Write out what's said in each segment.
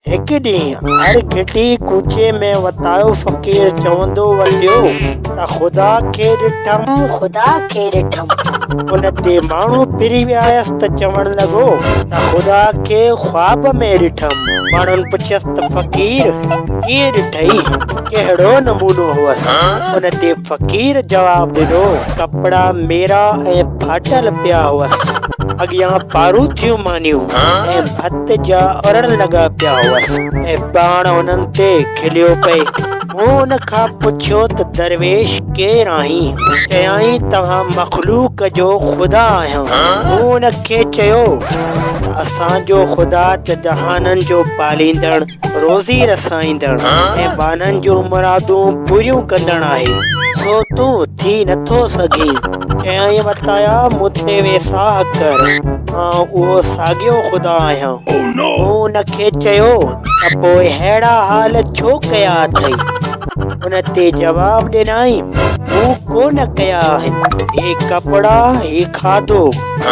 هڪ ڏينهن هر گهٽي ڪوچي ۾ وتايو فقير چوندو وتيو ته خدا کي ڏٺم. خدا کي ڏٺم. ان تي ماڻهو ڦري ويس ته چوڻ لڳو ته خدا کي خواب ۾ ڏٺم. ماڻهن پڇيس ته فقير ڪيئن ڏٺئي؟ ڪهڙو نمونو هئس؟ ان تي فقير جواب ڏنو ڪپڙا ميرا ۽ ڦاٽل پيا هئس. اڳيان پاروٿيون مانيون ۽ ڀت جا ارڙ لڳا پيا هئس ۽ پاڻ انهن تي کليو پئي. مون ان کان پڇيو ته درويش ڪير آهين؟ چيائين توهان مخلوق جو خدا آهيان. مون ان کي چيو ته اسان جو خدا ته جهانن جو پاليندڙ، روزي رسائيندڙ ۽ ٻانهن جون مرادون پوريون ڪندڙ آهي، سو تون ٿي نٿو سگهين. چيائين وتايا مون تي ويساهه ڪر، آئون اهو ساڳيو خدا آهيان. مون ان کي چيو ته پوء ههڙا حال ڇو ڪيا اٿئي؟ ان تي جواب ڏنائين مون ڪو نه ڪيا آهن، هي ڪپڙا، هي کاڌو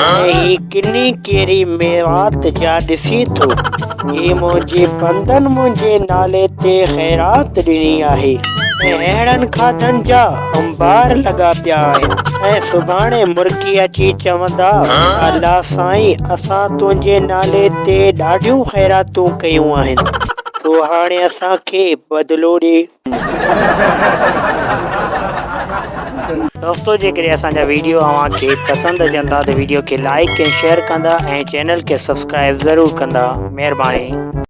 ۽ هي ڪني ڪيري ميوات جا ڏسين ٿو، هي منهنجي بندن منهنجي نالي تي خيرات ڏني آهي ۽ اهڙن کاڌن جا انبار لڳا پيا آهن ۽ سڀاڻي مرڪي اچي چوندا ته الله سائين اسان تنهنجي نالي تي ڏاڍيون خيراتون ڪيون آهن سو هاڻي اسان کي بدلو ڏي. دوستو جيڪڏهن اسان جا ويڊيو اوهان کي پسند اچن ٿا ته ويڊيو کي لائيڪ ۽ شيئر ڪندا ۽ چينل کي سبسڪرائيب ضرور ڪندا مهرباني.